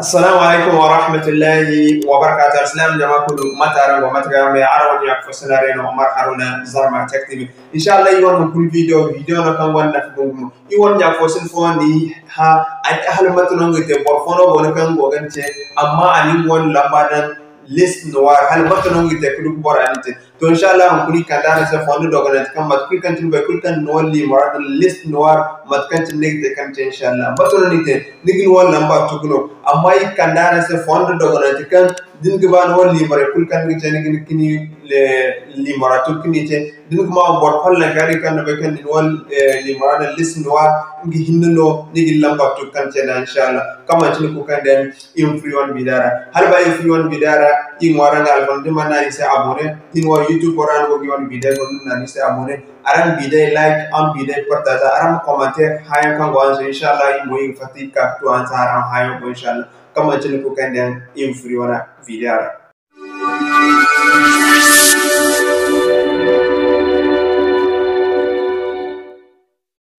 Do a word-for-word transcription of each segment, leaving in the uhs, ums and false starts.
Assalamu alaikum wa rahmatullahi wa barakatuh. Alsilaam jama kulu, mate araŋ go, mate ga me? Araŋ wane ɲa fo sinaray no, Omar Haruna, Zarma Tech T V. Inshallah, iri wane hunkuna video, video no kaŋ gonda nafa gumo. Iri wane ɲa fo sin fo ni ha, a di hala mate no nga te, boro fo no go no kaŋ go ga ni ce, amma a na nga wane lamba daŋ liste noire, hala mate no nga te ka du ka bora din te. To, inshallah, hunkuna iri kande araŋ se fondo dogonante kaŋ mate kulu kaŋ cine boro kulu kaŋ na ni wane liimora daŋ liste noire, mate kaŋ cine ni ga te kaŋ te, inshallah. Mate no ni ga te, ni ga ni wane lamba tugu no. Amma iri kande araŋ se fondo dogonante kaŋ da ni ga ba ni wane liimora kulu kaŋ ni ga te, ni ga ni, ka ni, eh, liimora tugu ka ni ce. Da ni ga ma boro folloŋ ga ni kaŋ ni bay kaŋ ni wane, eh, liimora daŋ liste noire, nga hinne no ni ga ni lamba tugu kaŋ te nd'a, inshallah. Kaŋ manti ni kulu kaŋ day iri ma furo iri wane video ra. Hala ba iri furo iri wane video ra, iri ŋwaaray araŋ ga alfarma, da ni mana naŋ iri se abonné, da ni wane YouTube ra ni go ga iri wane video guna, da ni mana naŋ iri se abonné. Araŋ ma video like, araŋ ma video partager, araŋ ma commenter hããyaŋ kaŋ go araŋ se, inshallah, iri mo iri ga fatta iri ga ka ga tu araŋ se araŋ hããyaŋ boŋ, inshallah. Kaŋ manti ni kulu kaŋ day iri ma furo iri wane video ra.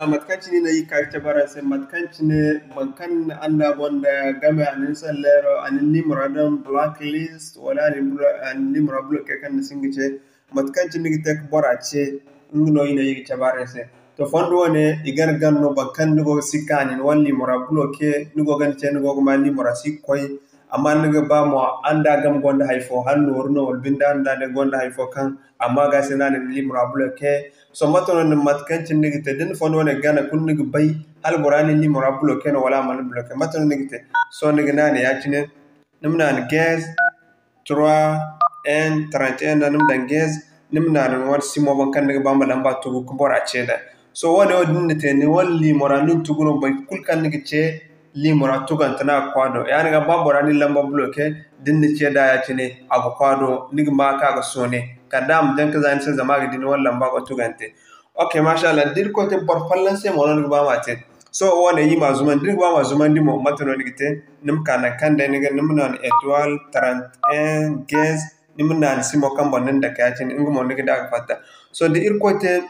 Mate kaŋ cine no iri ka ga cabe araŋ se, mate kaŋ cine boro kaŋ araŋ nda a gonda game, a na ni salleero, a na ni liimora daŋ blacklist, wala a na ni blo-, a na ni liimora bloquer kaŋ ni si hin ga ce, mate kaŋ cine ni ga te ka bora ce, nga no iri ne iri ga cabe araŋ se. To, fondo wane, i gana gana no, boro kaŋ ni go ga sikka a na ni wane liimora bloquer, ni go ga ni ce, ni go ga ma liimora si ga koy, amma ni ga ba mo, araŋ nda a game gonda hay fo, hala nooru no, wala binde araŋ nda a day gonda hay fo kaŋ, amma ga se no a na ni liimora bloquer. Sohõ mate no ni, mate kaŋ cine ni ga te, da ni fondo wane gana kulu ni ga bay, hala bora na ni liimora bloquer no, wala a mana bloquer, mate no ni ga te? Sohõ ni ga naana ya-cine, ni ma naana dièse, trois, un, trente et un, ni ma daŋ dièse, ni ma naana ni wane simo boŋ kaŋ ni ga ba ma lamba tugu ka bora ce nd'a. Sohõ wane wo da ni na te, ni wane liimora ni na tugu no, boro kulu kaŋ ni ga ce, liimora tugante no a ga koy a do. Yaadin ga, ba bora na ni lamba bloquer, da ni na ce nd'a ya-cine, a ga koy a do, ni ga ma ka ga sonner. Kala day a ma jaŋ ka za ni se, zama a ga di ni wane lamba go tugante. Ok, masha Allah, da Irkoy te boro folloŋ se mo no ni ga ba ma te. Sohõ wo-ne iri ma zumandi, da ni ga ba ma zumandi mo, mate no ni ga te? Ni ma ka nangu kaŋ day ni ga, ni ma naana étoile trente et un dièse, ni ma naana simo kaŋ boŋ ni na dake ya-cine, nga mo ni ga di a ga fatta. Sohõ da Irkoy te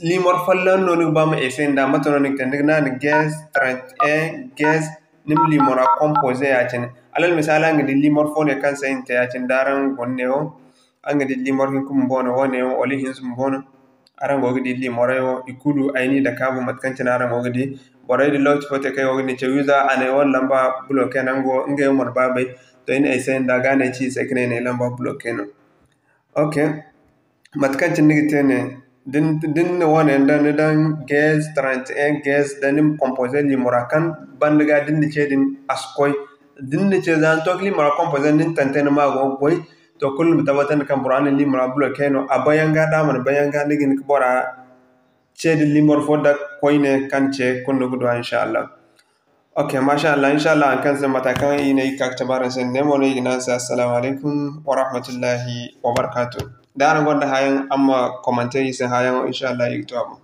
liimor folloŋ no ni ga ba ma essayer nd'a, mate no ni ga te? Ni ga naana dièse trente et un dièse, ni ma liimora composer ya-cine. Alal misaali, araŋ ga di liimor fo ne kaŋ se ay na te ya-cine, da araŋ guna neewo, araŋ ga di liimor hinka bumbo no, wo-ne yaŋ, wala ihinza bumbo no. Araŋ go ga di liimorey wo, i kulu ay n'i dake a boŋ, mate kaŋ cine araŋ go ga di. Borey din, lokaci fo te kaŋ ay go ga ni ce, wiiza, a ne ay wane lamba bloquer no, nga wo, ngey wo mana ba bay. To, ay ne ay se nd'a, ga no ay ci i se ka ne ay lamba bloquer no. Ok. Mate kaŋ cine ni ga te ne, da ni, da ni na wo-ne daŋ, ni daŋ dièse trente et un dièse, da ni ma composer liimora kaŋ banda ga da ni na ce din, a si koy. Da ni na ce, za ni to ka liimora composer, ni na tantay ni ma go ga goy, to, kulu ni ma tabbatandi kaŋ bora na ni liimora bloquer no. A bayaŋ ga, da a mana bayaŋ ga, ni ga hin ka bora ce da liimor fo dake koyne kaŋ ce kulu ni ga du a, inshallah. Ok, masha Allah, inshallah, haŋ kaŋ se mata kaŋ i ne i ga ka ga cabe araŋ se, ne mo no i ga ne araŋ se, assalamu alaikum wa rahmatullahi wa barakatuh. Da araŋ gonda hããyaŋ, araŋ ma commenter i se hããyaŋo, inshallah, i ga to a boŋ.